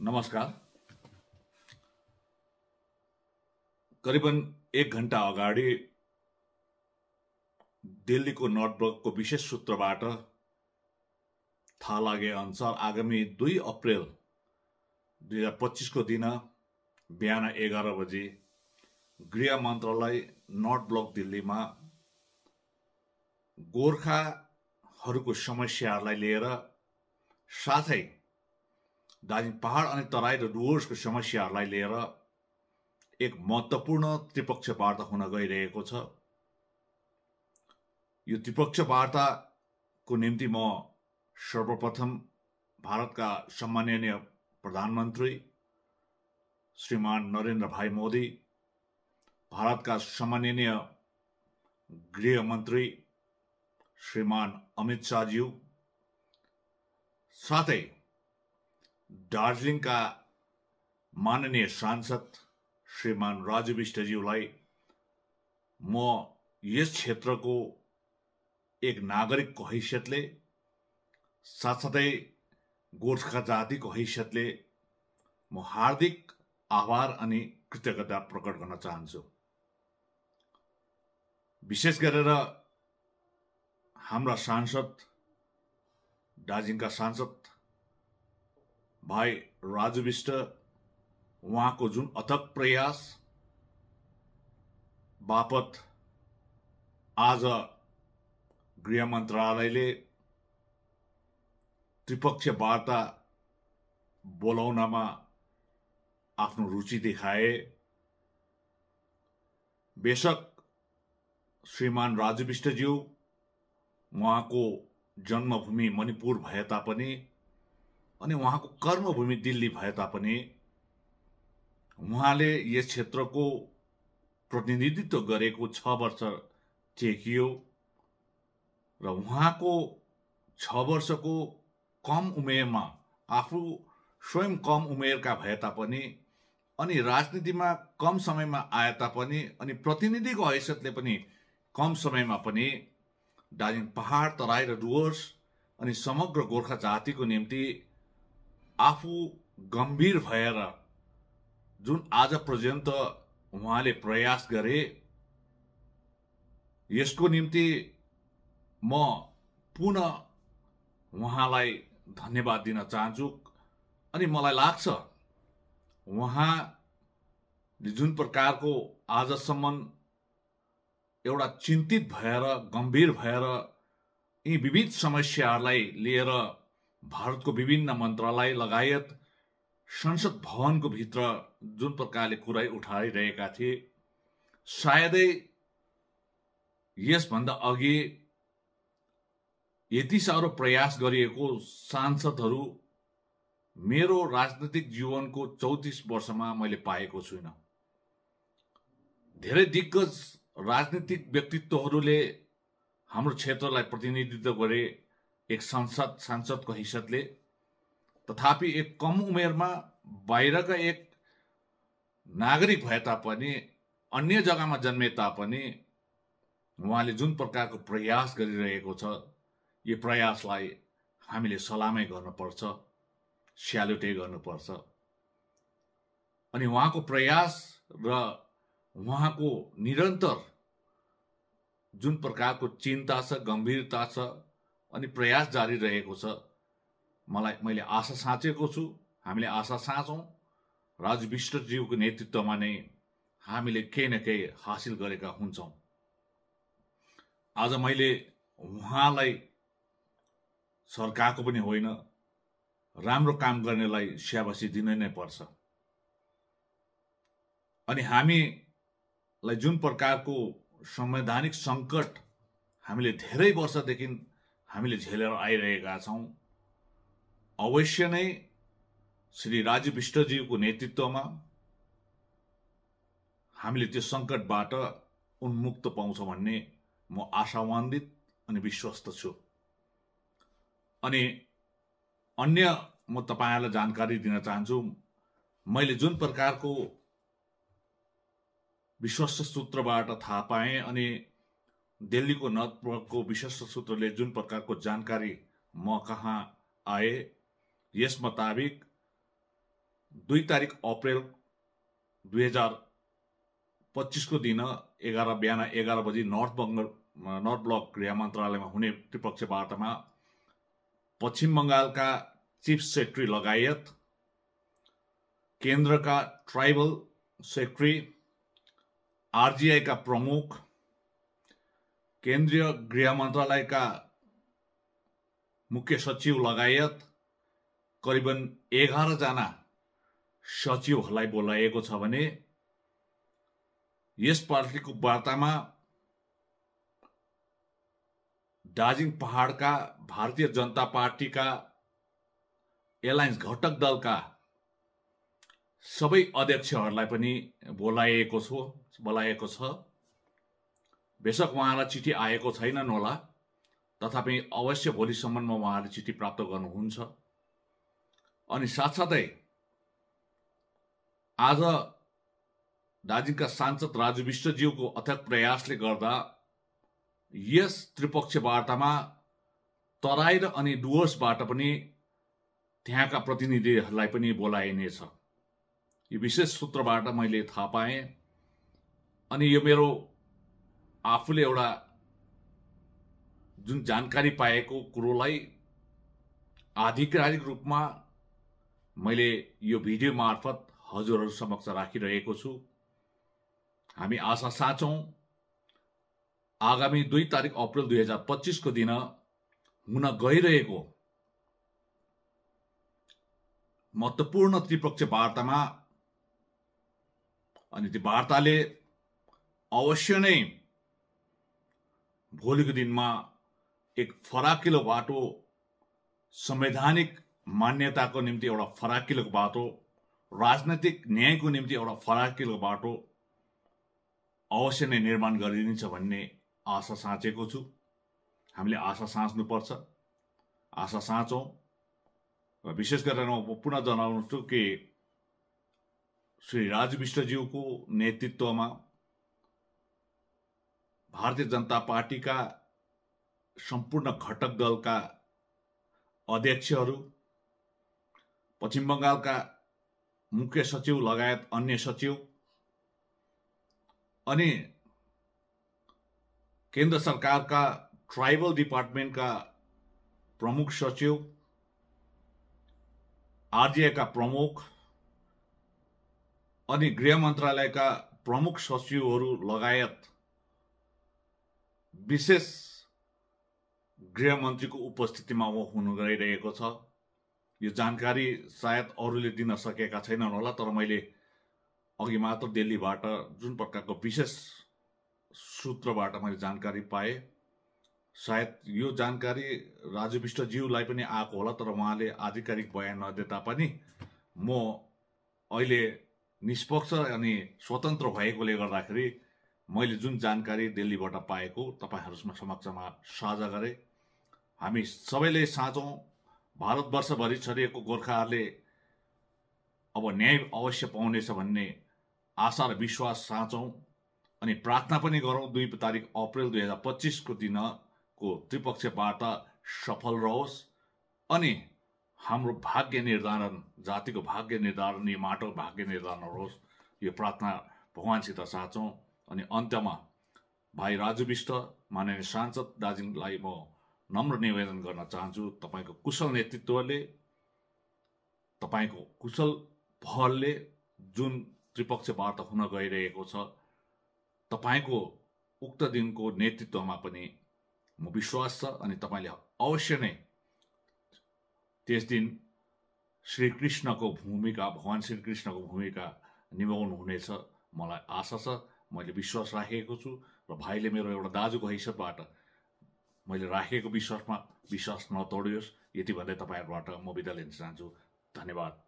नमस्कार। करिबन 1 घण्टा अगाडि दिल्लीको नर्थ ब्लकको विशेष सूत्रबाट थाहा लागे अनुसार आगामी 2 अप्रेल 2025 को दिन बिहान 11 बजे गृह मन्त्रालय नर्थ ब्लक दिल्लीमा गोर्खाहरूको समस्याहरूलाई लिएर साथै दार्जिलिङ पहाड अनि तराई र डुवर्सको समस्याहरूलाई लिएर एक महत्त्वपूर्ण त्रिपक्षीय वार्ता हुन गइरहेको छ। यो त्रिपक्षीय वार्ताको निम्ति म सर्वप्रथम भारतका सम्माननीय प्रधानमन्त्री श्रीमान नरेन्द्र भाई मोदी, भारतका सम्माननीय गृहमन्त्री श्रीमान अमित शाहज्यू, साथै दार्जिलिङका माननीय सांसद श्रीमान राजु विष्टज्यूलाई म यस क्षेत्रको एक नागरिकको हैसियतले साथसाथै गोर्खा जातिको हैसियतले म हार्दिक आभार अनि कृतज्ञता प्रकट गर्न चाहन्छु। विशेष गरेर हाम्रा सांसद, दार्जिलिङका सांसद भाइ राजु विष्ट, उहाँको जुन अथक प्रयास बापत आज गृह मन्त्रालयले त्रिपक्षीय वार्ता बोलाउनमा आफ्नो रुचि देखाए। बेशक श्रीमान राजु विष्टज्यू उहाँको जन्मभूमि मणिपुर भए तापनि अनि उहाँको कर्मभूमि दिल्ली भए तापनि उहाँले यस क्षेत्रको प्रतिनिधित्व गरेको 6 वर्ष टेकियो र उहाँको 6 वर्षको कम उमेरमा आफू स्वयं कम उमेरका भए तापनि अनि राजनीतिमा कम समयमा आए तापनि अनि प्रतिनिधिको हैसियतले पनि कम समयमा पनि दार्जिलिङ पहाड, तराई र डुवर्स अनि समग्र गोर्खा जातिको निम्ति आफू गम्भीर भएर जुन आज पर्यन्त उहाँले प्रयास गरे, यसको निम्ति म पुनः उहाँलाई धन्यवाद दिन चाहन्छु। अनि मलाई लाग्छ उहाँले जुन प्रकारको आजसम्म एउटा चिन्तित भएर गम्भीर भएर यी विविध समस्याहरूलाई लिएर भारतको विभिन्न मन्त्रालय लगायत संसद भवनको भित्र जुन प्रकारले कुरा उठाइरहेका थिए, सायदै यसभन्दा अघि यति साह्रो प्रयास गरिएको सांसदहरू मेरो राजनीतिक जीवनको 34 वर्षमा मैले पाएको छुइनँ। धेरै दिग्गज राजनीतिक व्यक्तित्वहरूले हाम्रो क्षेत्रलाई प्रतिनिधित्व गरे एक सांसदको हैसियतले, तथापि एक कम उमेरमा बाहिरका एक नागरिक भए तापनि अन्य जग्गामा जन्मे तापनि उहाँले जुन प्रकारको प्रयास गरिरहेको छ, यो प्रयासलाई हामीले सलामै गर्नुपर्छ, स्यालुटै गर्नुपर्छ। अनि उहाँको प्रयास र उहाँको निरन्तर जुन प्रकारको चिन्ता छ, गम्भीरता छ अनि प्रयास जारी रहेको छ, मैले आशा साँचेको छु, हामीले आशा साँचौँ राजु विष्टज्यूको नेतृत्वमा नै हामीले केही न केही हासिल गरेका हुन्छौँ। आज मैले उहाँलाई सरकारको पनि होइन, राम्रो काम गर्नेलाई स्याबासी दिन नै पर्छ। अनि हामीलाई जुन प्रकारको संवैधानिक सङ्कट हामीले धेरै वर्षदेखि हामीले झेलेर आइरहेका छौँ, अवश्य नै श्री राजु विष्टज्यूको नेतृत्वमा हामीले त्यो सङ्कटबाट उन्मुक्त पाउँछौँ भन्ने म आशावान्वित अनि विश्वस्त छु। अनि अन्य म तपाईहरुलाई जानकारी दिन चाहन्छु, मैले जुन प्रकारको विश्वस्त सूत्रबाट थाहा पाएँ अनि दिल्लीको नर्थ ब्लकको विश्वस्त सूत्रले जुन प्रकारको जानकारी म कहाँ आए, यस मुताबिक 2 तारिक अप्रेल 2025 को दिन बिहान 11 बजी नर्थ ब्लक गृह मन्त्रालयमा हुने त्रिपक्षीय वार्तामा पश्चिम बङ्गालका चीफ सेक्रेटरी लगायत केन्द्रका ट्राइबल सेक्रेटरी, आरजीआई का प्रमुख, केन्द्रीय गृह मन्त्रालयका मुख्य सचिव लगायत करिबन 11 जना सचिवहरूलाई बोलाइएको छ भने यस पार्टीको वार्तामा दार्जिलिङ पहाडका भारतीय जनता पार्टीका एलायन्स घटक दलका सबै अध्यक्षहरूलाई पनि बोलाइएको छ। बेशक उहाँलाई चिठी आएको छैनन् होला, तथापि अवश्य भोलिसम्ममा उहाँले चिठी प्राप्त गर्नुहुन्छ। अनि साथसाथै आज दार्जिलिङका सांसद राजु विष्टज्यूको अथक प्रयासले गर्दा यस त्रिपक्षीय वार्तामा तराई र अनि डुवर्सबाट पनि त्यहाँका प्रतिनिधिहरूलाई पनि बोलाइनेछ। यो विशेष सूत्रबाट मैले थाहा पाएँ। अनि यो मेरो आफूले एउटा जुन जानकारी पाएको कुरोलाई आधिकारिक रूपमा मैले यो भिडियो मार्फत हजुरहरू समक्ष राखिरहेको छु। हामी आशा साँचौं आगामी 2 तारिक अप्रेल 2025 को दिन हुन गइरहेको महत्त्वपूर्ण त्रिपक्षीय वार्तामा अनि त्यो वार्ताले अवश्य नै भोलिको दिनमा एक फराकिलो बाटो, संवैधानिक मान्यताको निम्ति एउटा फराकिलो बाटो, राजनैतिक न्यायको निम्ति एउटा फराकिलो बाटो अवश्य नै निर्माण गरिदिन्छ भन्ने आशा साँचेको छु। हामीले आशा साँच्नुपर्छ, आशा साँचौं। र विशेष गरेर म पुनः जनाउँछु कि श्री राजु विष्टज्यूको नेतृत्वमा भारतीय जनता पार्टीका सम्पूर्ण घटक दलका अध्यक्षहरू, पश्चिम बङ्गालका मुख्य सचिव लगायत अन्य सचिव अनि केन्द्र सरकारका ट्राइबल डिपार्टमेन्टका प्रमुख सचिव, आरजीआई का प्रमुख अनि गृह मन्त्रालयका प्रमुख सचिवहरू लगायत विशेष गृह मन्त्रीको उपस्थितिमा हुन गइरहेको छ। यो जानकारी सायद अरूले दिन सकेका छैनन् होला, तर मैले अघि मात्र दिल्लीबाट जुन प्रकारको विशेष सूत्रबाट मैले जानकारी पाएँ, सायद यो जानकारी राजु विष्टज्यूलाई पनि आएको होला, तर उहाँले आधिकारिक बयान नदिँदा पनि म अहिले निष्पक्ष अनि स्वतन्त्र भएकोले गर्दाखेरि मैले जुन जानकारी दिल्लीबाट पाएको तपाईहरु समक्षमा साझा गरे। हामी सबैले साँचौं भारतवर्षभरि छरिएको गोर्खाहरूले अब न्याय अवश्य पाउनेछ भन्ने आशा र विश्वास साँचौं अनि प्रार्थना पनि गरौं 2 तारिक अप्रेल 2025 को दिनको त्रिपक्षीय वार्ता सफल रहोस् अनि हाम्रो भाग्य निर्धारण, जातिको भाग्य निर्धारण, यो माटो भाग्य निर्धारण होस्, यो प्रार्थना भगवानसित साँचौं। अनि अन्त्यमा भाइ राजु विष्ट माननीय सांसद दार्जिलिङलाई म नम्र निवेदन गर्न चाहन्छु, तपाईको कुशल नेतृत्वले, तपाईको कुशल पहलले जुन त्रिपक्षीय वार्ता हुन गइरहेको छ, तपाईको उक्त दिनको नेतृत्वमा पनि म विश्वास छ अनि तपाईले अवश्य नै त्यस दिन श्री कृष्णको भूमिका, भगवान श्री कृष्णको भूमिका निभाउनु हुनेछ मलाई आशा छ। मैले विश्वास राखेको छु र भाइले मेरो एउटा दाजुको हैसियतबाट मैले राखेको विश्वासमा विश्वास नतोडियोस्, यति भन्दै तपाईहरुबाट म बिदा लिन चाहन्छु। धन्यवाद।